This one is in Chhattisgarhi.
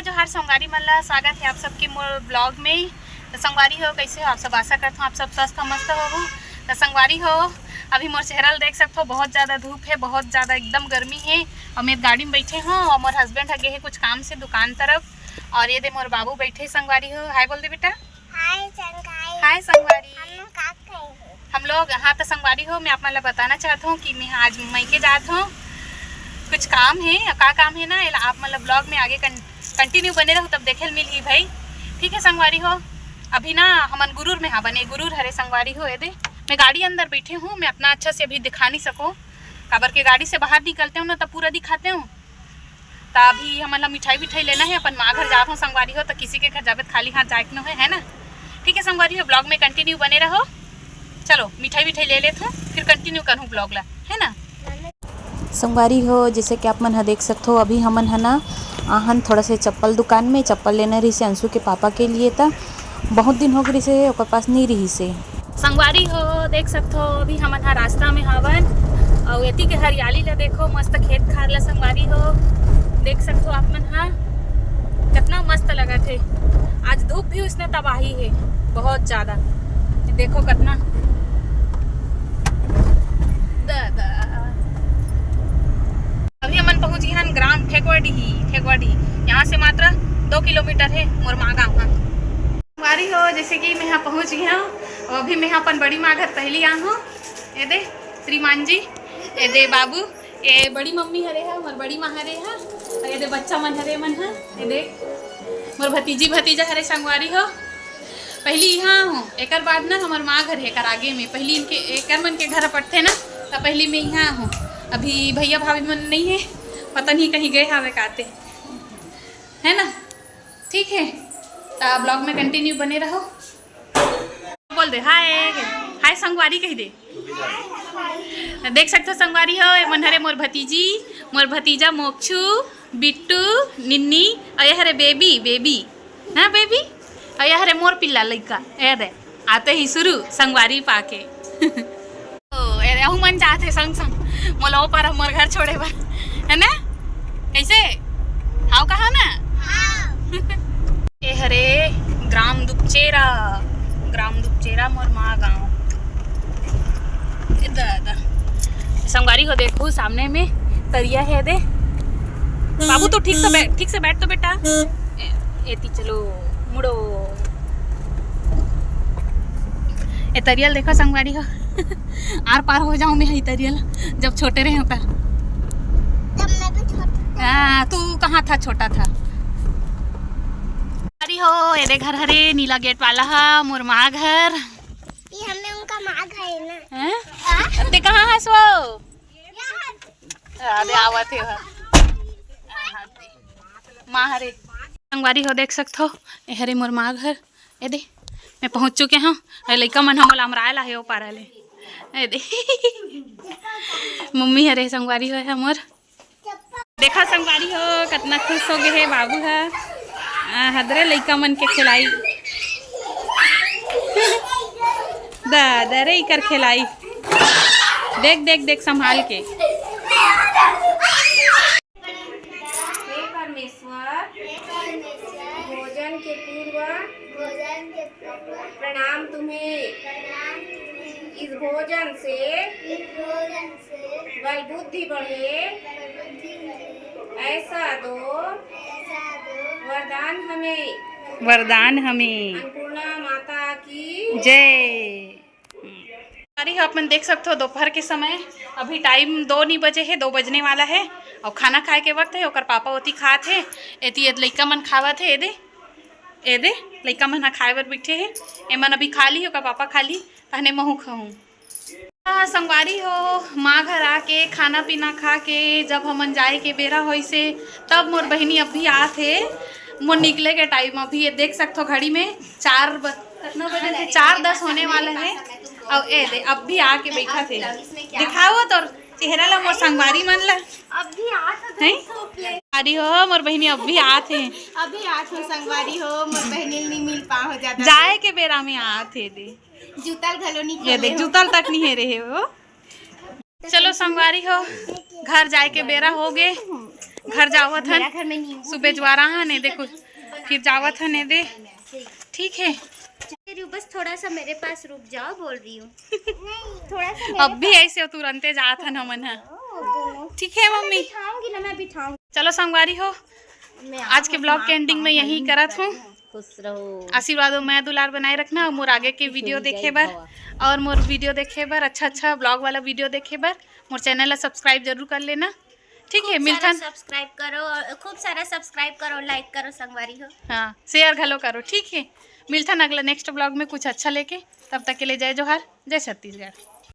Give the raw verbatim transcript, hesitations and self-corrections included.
हर संगवारी मन ला स्वागत हे आप सबके मोर vlog में। तो संगवारी हो, कैसे हो आप सब? आशा करत हूँ आप सब स्वस्थ मस्त होहू। तो संगवारी हो, अभी मोर चेहरा ल देख सकत हो, बहुत ज़्यादा धूप है, बहुत ज़्यादा एकदम गर्मी है। और मैं गाड़ी में बैठे हूँ और मोर husband ह गे हे कुछ काम से दुकान तरफ। और ये दे मोर बाबू बैठे, संगवारी हो, हाय बोल दे बेटा। हाय संगवारी। हाय संगवारी। हम लोग का करेंगे? हम लोग, हाँ, तो संगवारी हो, मैं आप मन ला बताना चाहत हूँ कि मैं आज मइके जात हूँ, कुछ काम है। का काम है ना, एला आप मन ला vlog में आगे continue बने रहू, तब देखे ल मिलही भाई। ठीक है संगवारी हो, अभी ना हमन गुरूर में हावन, ये गुरूर हरे संगवारी हो। ये दे, मैं गाड़ी अंदर बैठे हूँ, मैं अतना अच्छा से अभी दिखा नहीं सकूँ, काबर के गाड़ी से बाहर निकलते हूँ ना, तब पूरा दिखाते हूँ। त अभी हमन ला मिठाई विठाई लेना है, अपन माँ घर जात हूँ संगवारी हो, तो किसी के घर जाबे त खाली हाथ जाए के नो है, है ना? ठीक है संगवारी हो, vlog में continue बने रहो। चलो मिठाई विठाई ले लेत हूँ, फिर continue करूँ vlog ला, है ना? संगवारी हो, जैसे कि आप मन ह देख सकत हो, अभी हमन ह ना आहन थोड़ा से चप्पल दुकान में, चप्पल लेना रहिसे अंशु के पापा के लिए, त बहुत दिन हो गे रहिसे ओकर पास नहीं रहिसे। संगवारी हो, देख सकत हो, अभी हमन ह रास्ता में हावन, अउ एती के हरियाली ला देखो, मस्त खेत खार ला संगवारी हो, देख सकत हो आप मन ह, कितना मस्त लगत हे। आज धूप भी उसने तबाही है बहुत ज्यादा, देखो कितना। The, the. अभी हमन पहुंच गए हैं ग्राम ठेकवाडीही, ठेकवाडीही। यहाँ से मात्र दो किलोमीटर है मोर माँ गाँव ह। संगवारी हो, जैसे कि मैं यहाँ पहुँच गया हूँ, और अभी मैं यहाँ अपन बड़ी माँ घर पहली आ हूँ। ये दे श्रीमान जी, ये दे बाबू, ये बड़ी मम्मी हरे हा, मोर बड़ी माँ हरे हा, और ये दे बच्चा मन हरे मन हा, ये दे मोर भतीजी भतीजा हरे संगवारी हो। पहली यहाँ हूँ, एकर बाद ना हमर माँ घर है, एकर आगे में, पहली इनके, एकर मन के घर पड़ते ना, तो पहली मैं यहाँ हूँ। अभी भैया भाभी मन नहीं है, पता नहीं कहीं गए हावे काते, है ना? ठीक है, तो vlog में continue बने रहो। बोल दे हाय, हाय संगवारी कह दे। देख सकते हो संगवारी हो, ये मन हरे मोर भतीजी, मोर भतीजा मोक्षू, बिट्टू, निन्नी, और ये हरे बेबी, बेबी, हाँ बेबी, और ये हरे मोर पिल्ला लइका। ये दे, आते ही शुरू संगवारी पाके। ओ, अरे, अहू मन जात हे संग संग। मोला ओ पार मोर घर छोड़े बर, है ना? कैसे? हाव कहा ना? हाँ। ए हरे ग्राम दुपचेरा, ग्राम दुपचेरा मोर माँ गाँव। ए दादा। संगवारी हो देखो सामने में तरिया है दे। बाबू तू ठीक से बैठ, ठीक से बैठ तो बेटा। ए, एती चलो, मुड़ो। ए तरिया ल देखो संगवारी हो। आर पार हो जाऊं मैं ही तरिया ल, जब छोटे रहे हों त। तब मैं भी छोटा था। हाँ, तू कहाँ था, छोटा था। अरे हो, एदे घर हरे, नीला गेट वाला हा, मोर माँ घर। ये हमें उनका माँ घर है ना। हैं? हाँ? ते कहाँ हस वो? यहाँ। अरे आवत हे वह। माँ हरे। संगवारी हो देख सकत हो, ए हरे मोर माँ घर। ए दे, मैं पहुँच चुके हूँ। अरे लइका मन ह मोला अमराए ला हे ओ पारा ले। ए दे। मम्मी हरे संगवारी हो है मोर। देखा संगवारी हो, कतना खुश हो गए हे बाबू ह। आ, हदरे लइका मन के खिलाई। दा, दा रे इकर खिलाई। देख, देख, देख संभाल के। हे परमेश्वर, हे परमेश्वर, भोजन के पूर्व, भोजन के पूर्व, प्रणाम तुम्हें। प्रणाम तुम्हें। इस भोजन से, इस भोजन से, बल बुद्धि बढ़े, बल बुद्धि बढ़े, ऐसा दो, ऐसा दो, वरदान हमें, वरदान हमें। अन्नपूर्णा माता की जय। अरे, आप मन देख सकत हो, दोपहर के समय, अभी टाइम दो नहीं बजे हे, दो बजने वाला हे, अउ खाना खाए के वक्त हे। ओकर पापा ओती खात हे, एती एद लइका मन खावत हे। एदे, एदे, लइका मन ह खाए बर बैठे हे। एमन अभी खा ली, ओकर पापा खा ली, तहने महू खाहूँ। हाँ, संगवारी हो, माँ घर आके खाना पीना खा के जब हमन जाए के बेरा होइसे, तब मोर बहिनी अभी आत हे। मोर निकले के टाइम अभी ये देख सकत हो घड़ी में चार ब-, कितना बजे थे? चार दस होने वाला हे। अउ ए दे, अब भी आके बैठा थे। दिखाओ तोर चेहरा ला मोर संगवारी मन ला। अब भी आत हैं? अरे हो, मोर बहिनी अब भी आत हे। अभी आत हो संगवारी हो, मोर बहिनी नहीं मिल पाहो ज्यादा। जाए के बेरा में आत हे दे। जूतल घलो नहीं ये देख, जूतल तक नहीं हे रहे हो। चलो संगवारी हो, घर जाए के बेरा हो गे, घर जावत हन। मेरा घर में नींबू सुबह ज्वारा हन, ए देखो, फिर जावत हन, ए दे। ठीक है, तेरी बस थोड़ा सा मेरे पास रुक जाओ, बोल रही हूँ। थोड़ा सा मेरे अब भी ऐसे तुरंते जात हन हमन ह। पास। ठीक है मम्मी, बिठाऊंगी ना, मैं बिठाऊंगी। चलो संगवारी हो, मैं आज के ब्लॉग के एंडिंग में यही करत हूँ। खुश रहो। आशीर्वाद और मया दुलार बनाए रखना और मोर आगे के वीडियो देखे बर, और मोर वीडियो देखे बर, अच्छा अच्छा ब्लॉग वाला वीडियो देखे बर मोर चैनल ला सब्सक्राइब जरूर कर लेना। ठीक है, मिलथन। सब्सक्राइब करो और खूब सारा सब्सक्राइब करो, लाइक करो संगवारी हो। हाँ, शेयर घलो करो। ठीक है, मिलथन अगला नेक्स्ट ब्लॉग में कुछ अच्छा लेके। तब तक के लिए जय जोहार, जय छत्तीसगढ़।